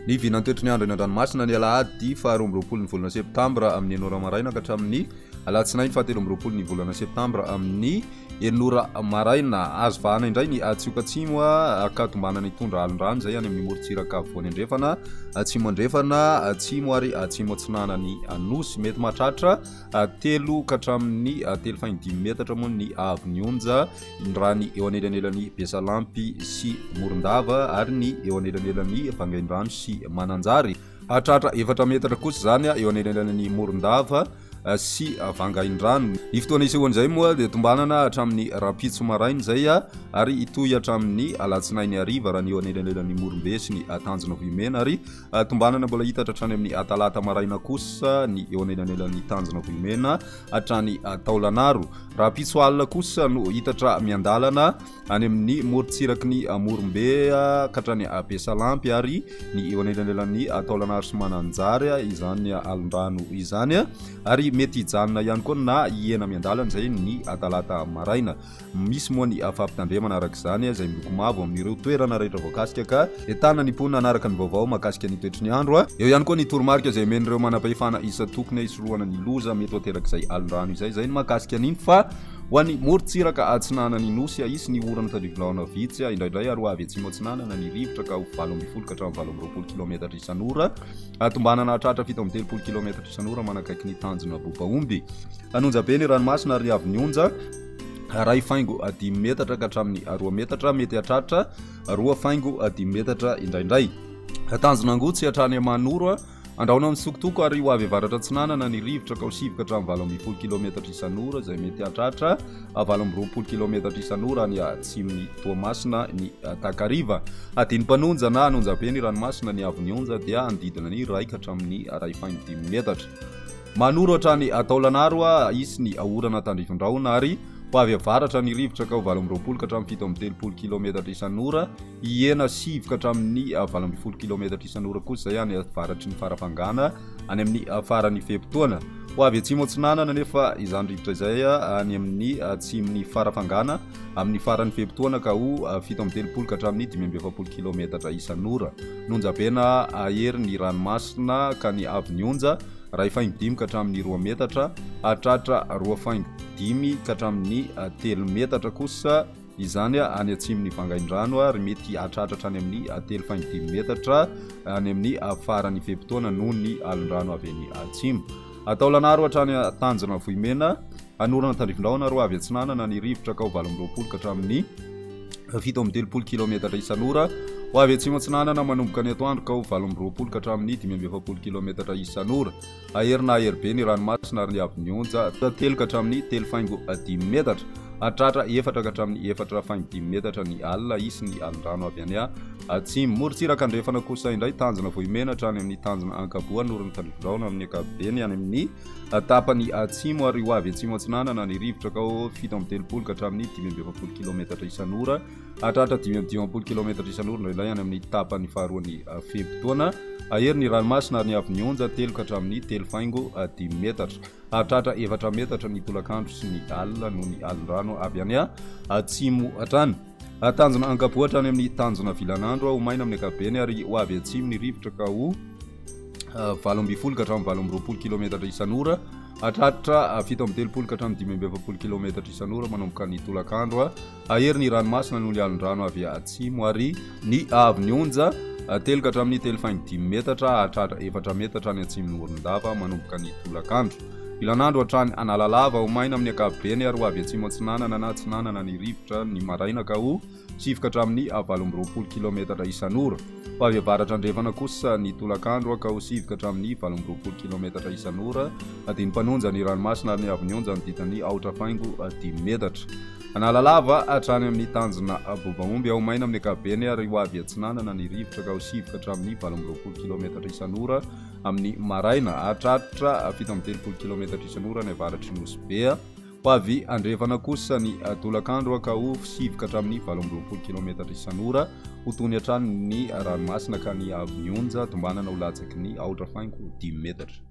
Ny vinantoetry ny andro eny an-dranomasina ny alahady faha 22 ny volana septambra amin'ny enina ora maraina ka hatramin'ny alatsinainy faha 23 ny volana septambra amin'ny enina ora maraina. Azo vahana indray ny atsioka atsimo ka tombanana hitondra alin-drano izay any amin'ny morontsiraka afovoany andrefana, atsimo andrefana, atsimo ary atsimo atsinanan'ny Nosy. Mety mahatratra telo ka hatramin'ny telo faingo dimy metatra moa ny haavon'ny onja raha ny eo anelanelan'i Besalampy sy Morondava ary ny eo anelanelan'i Vangaindrano sy Mananjary. Hahatratra efatra metatra kosa izany eo anelanelan'i Morondava sy Vangaindrano. Ny fotoana isehoan'izay moa dia tombanana hatramin'ny rahampitso maraina izay ary hitohy hatramin'ny alatsinainy hariva raha ny eo anelanelan'i Morombe sy ny Tanjona Vohimena ary tombanana mbola hitatra hatrany amin'ny talata maraina kosa ny eo anelanelan'ny Tanjona Vohimena hatrany Taolanaro. Rahampitso alina kosa no hitatra miandalana any amin'ny morontsiraky ny Morombe ka hatrany Besalampy ary ny eo anelanelan'ny Taolanaro sy Mananjary izany alin-drano izany ary mety hijanona ihany koa na hihena miandalana izay ny talata maraina. Misy moa ny fampitandremana araka izany izay miloko mavo amin'ireo toerana rehetra voakasika ka entanina ny mponina hanaraka ny vaovao mahakasika ny toetry ny andro. Eo ihany koa ny toromarika izay omen'ireo manam-pahefana isan-tokony hisorohana ny loza mety ho aterak'izay alin-drano izay. Izay ny mahakasika an'iny fa ho an'ny morontsiraka atsinanan'ny Nosy, hisy ny orana tandrivilahona vitsy indraindray ary ho avy atsimo atsinanana ny rivotra ka ho 18 ka hatramin'ny 28 kilaometatra isan'ora. Tombanana hahatratra 37 kilaometatra isan'ora manakaiky ny tanjona Bobaomby. Hanonja be ny ranomasina ary avy ny onja iray faingo dimy metatra ka hatramin'ny roa metatra, mety hahatratra roa faingo dimy metatra indraindray. Tanjona Angotsy hatrany Manoro, andrahona misokotoko ary ho avy avaratra atsinanana ny rivotra ka ho sivy ka hatramin'ny 18 kilometatra isan'ora izay mety hahatratra 28 kilometatra isan'ora any atsimon'i Toamasina ny takariva. Hadino mpanonja na hanonja be ny ranomasina ny avon'ny onja dia hanodidina ny iray ka hatramin'ny iray faingo dimy metatra. Manoro hatrany Taolanaro hisy ny orana tandrifin-drahona ary ho avy avaratra ny rivotra ka ho 28 ka hatramin'ny 37 kilometatra isan'ora, hihena 9 ka hatramin'ny 18 kilometatra isan'ora kosa izay any avaratry ny Farafangana any amin'ny faran'ny fe-potoana. Ho avy atsimo atsinanana anefa izany rivotra izay any amin'ny atsimon'ny Farafangana amin'ny faran'ny fe-potoana ka ho 37 ka hatramin'ny 45 kilometatra isan'ora. Nonjabena hahery ny ranomasina ka ny haavon'ny onja iray faingo dimy ka hatramin'ny roa metatra, hahatratra roa faingo dimy ka hatramin'ny telo metatra kosa izany any atsimon'ny Vangaindrano ary mety hahatratra hatrany amin'ny telo faingo dimy metatra any amin'ny faran'ny fe-potoana noho ny alon-drano avy any atsimo. Taolanaro hatrany Tanjona Vohimena, Anorana tandrifindrahona roa avy atsinanana ny rivotra ka ho 28 ka hatramin'ny 37 kilometatra isan'ora. Ho avy atsimo atsinanana manomboka ny atoandro ka ho 28 ka hatramin'ny 45 kilometatra isan'ora. Hahery na hahery be ny ranomasina ary ny haavon'ny onja telo ka hatramin'ny telo faingo dimy metatra. Hahatratra efatra ka hatramin'ny efatra faingo dimy metatra ny alina. Hisy ny alin-drano avy any atsimo. Morontsiraka andrefana kosa indray tanjona Vohimena hatrany amin'ny tanjona Ankaboa Anorana tandrifindrahona amin'ny ankapobeny any amin'ny Tapany atsimo ary ho avy atsimo atsinanana ny rivotra ka ho 37 ka hatramin'ny 45 kilometatra isan'ora hahatratra 55 kilometatra isan'ora indraindray any amin'ny tapany faharoan'ny fe-potoana. Hahery ny ranomasina ary ny haavon'ny onja telo ka hatramin'ny telo faingo dimy metatra. Hahatratra efatra metatra ny tolakandro sy ny alina noho ny alin-drano avy any atsimo hatrany. Tanjona Ankaboa hatrany amin'ny tanjona Vilanandro, ho maina amin'ny ankapobeny ary ho avy atsimo ny rivotra ka ho 18 ka hatramin'ny 28 kilometatra isan'ora, hatratra 37 ka hatramin'ny 45 kilometatra isan'ora manomboka ny tolakandro. Hahery ny ranomasina noho ny alon-drano avy atsimo ary ny haavon'ny onja telo ka hatramin'ny telo faingo dimy metatra hahatratra efatra metatra any atsimon'i Morondava manomboka ny tolakandro. Vilanandro hatrany Analalava, ho maina amin'ny ankapobeny ary ho avy atsimo atsinanana na atsinanana ny rivotra ny maraina ka ho sivy ka hatramin'ny 28 kilaometatra isan'ora. Ho avy avaratra andrefana kosa ny tolakandro ka ho sivy ka hatramin'ny 28 kilaometatra isan'ora. Hadino mpanonja ny ranomasina ary ny haavon'ny onja ny ditan'ny aotra faingo dimy metatra. Analalava hatrany amin'ny tanjona Bobaomby ao maina amin'ny ankapobeny ary ho avy atsinanana ny rivotra ka ho sivy ka hatramin'ny 28 kilaometatra isan'ora amin'ny maraina. Hahatratra 37 kilaometatra isan'ora any avaratry Nosy Be. Ho avy andrefana kosa ny tolakandro ka ho sivy ka hatramin'ny 28 kilaometatra isan'ora. Ho tony hatrany ny ranomasina ka ny haavon'ny onja tombanana ho latsaky ny aotra faingo dimy metatra.